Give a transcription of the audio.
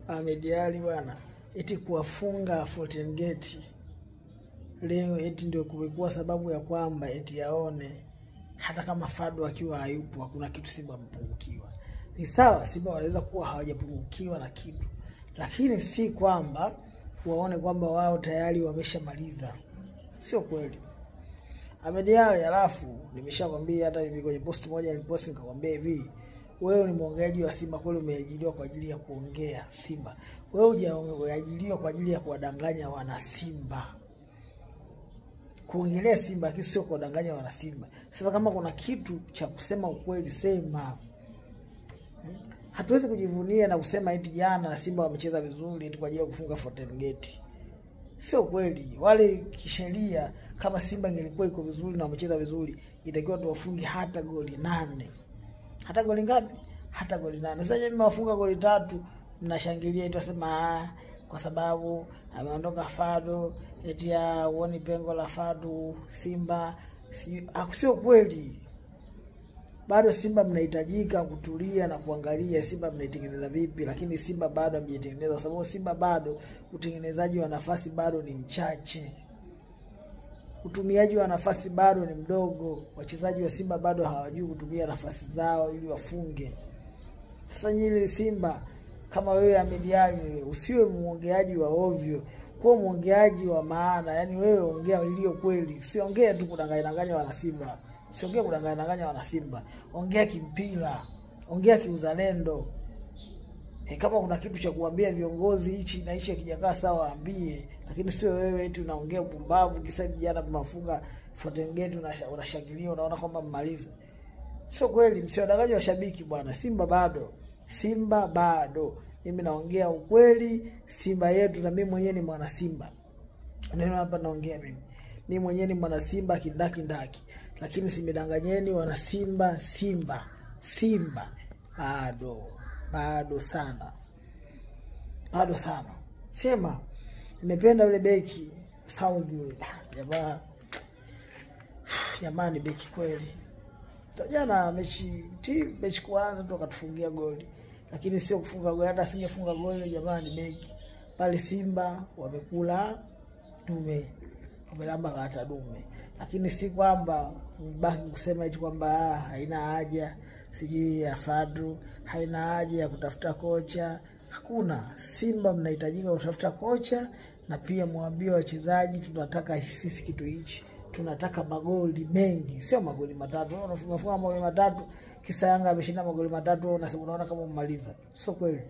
Ahmed Ally bwana, eti kuwafunga Fountain Gate leo eti ndio kumekuwa sababu ya kwamba eti aone hata kama Fadu akiwa hayupo hakuna kitu Simba mpungukiwa. Ni sawa, Simba wanaweza kuwa hawajapungukiwa na kitu, lakini si kwamba waone kwamba wao tayari wameshamaliza. Sio kweli. Ahmed Ally, alafu nimeshakwambia hata hivi kwenye post moja nilipost nikakwambia hivi, wewe ni mwongeaji wa Simba kweli, umeajiriwa kwa ajili ya kuongea Simba. Wewe hujaajiriwa kwa ajili ya kuwadanganya wana Simba. Kuongelea Simba lakini sio kuwadanganya wana Simba. Sasa kama kuna kitu cha kusema ukweli, sema. Hatuwezi kujivunia na kusema eti jana Simba wamecheza vizuri eti kwa ajili ya kufunga Fountain Gate. Sio kweli. Wale kisheria, kama Simba ingelikuwa iko vizuri na wamecheza vizuri, itakiwa tuwafunge hata goli 8. Hata goli ngapi? Hata goli 8. Sasa nyinyi mmewafunga goli 3, mnashangilia eti wasema kwa sababu ameondoka Fadu, eti uone pengo la Fadu Simba. Sio kweli. Bado Simba mnahitajika kutulia na kuangalia Simba mnaitengeneza vipi, lakini Simba bado hamjaitengeneza, kwa sababu Simba bado utengenezaji wa nafasi bado ni mchache. Utumiaji wa nafasi bado ni mdogo. Wachezaji wa Simba bado hawajui kutumia nafasi zao ili wafunge. Sasa nyinyi Simba, kama wewe Ahmed Ally, usiwe muongeaji wa ovyo, kuwa muongeaji wa maana. Yaani wewe ongea iliyo kweli, usiongee tu kudanganya wana Simba. Usiongee kudanganya wana Simba. Ongea kimpira, ongea kiuzalendo. Kama kuna kitu cha kuambia viongozi hichi na hichi hakijakaa sawa, waambie, lakini sio wewe eti unaongea upumbavu kisa jana mmefunga Fountain Gate unashangilia unaona kwamba mmaliza. Sio kweli, msiwadanganye washabiki bwana. Simba bado. Simba bado. Mimi naongea ukweli, Simba yetu, na mimi mwenyewe ni mwana Simba. Neno hapa naongea mimi. Mimi mwenyewe ni mwana Simba kindaki ndaki. Lakini simidanganyeni wana Simba, Simba, Simba bado. Bado sana. Bado sana. Sema nimependa yule beki Saudi yule. Jamaa. Jamani beki kweli. Jana mechi kwanza tu akatufungia goli. Lakini sio kufunga goli, hata singefunga goli jamani beki. Pale Simba wamekula dume. Wamelamba hata dume. Lakini si kwamba mbaki kusema eti kwamba haina haja sijui ya Fadu, haina haja ya kutafuta kocha. Hakuna. Simba mnahitajika kutafuta kocha, na pia mwambie wachezaji tunataka sisi kitu hichi. Tunataka magoli mengi, sio magoli matatu. Unafunga magoli matatu kisa Yanga ameshinda magoli matatu, unaona kama umemaliza. Sio kweli.